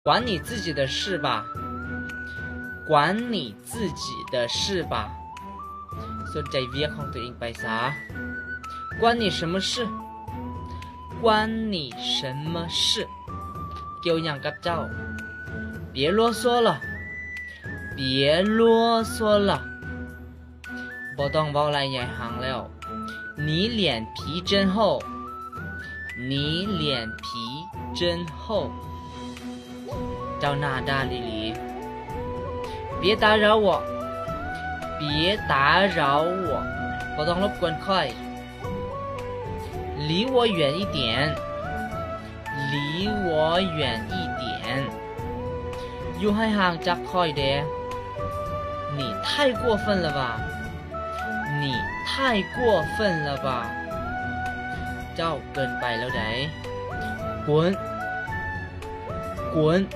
管你自己的事吧，管你自己的事吧。 ສົນໃຈວຽກຂອງຕົວເອງໄປຊະ. 关你什么事？关你什么事？ ກ່ຽວຫຍັງກັບເຈົ້າ? 别啰嗦了，别啰嗦了。 ບໍ່ຕ້ອງເວົ້າໄຫຼໃຫຍ່ຫາງແລ້ວ. 你脸皮真厚，你脸皮真厚。 ເຈົ້າໜ້າດ້ານອີ່ຫຼີ. 别打扰我，别打扰我。 ບໍ່ຕ້ອງລົບກວນຂ້ອຍ. 离我远一点，离我远一点。 ຢູ່ໃຫ້ຫ່າງຈາກຂ້ອຍແດ່. 你太过分了吧，你太过分了吧。 ເຈົ້າເກີນໄປແລ້ວໃດ໋. 滚，滚。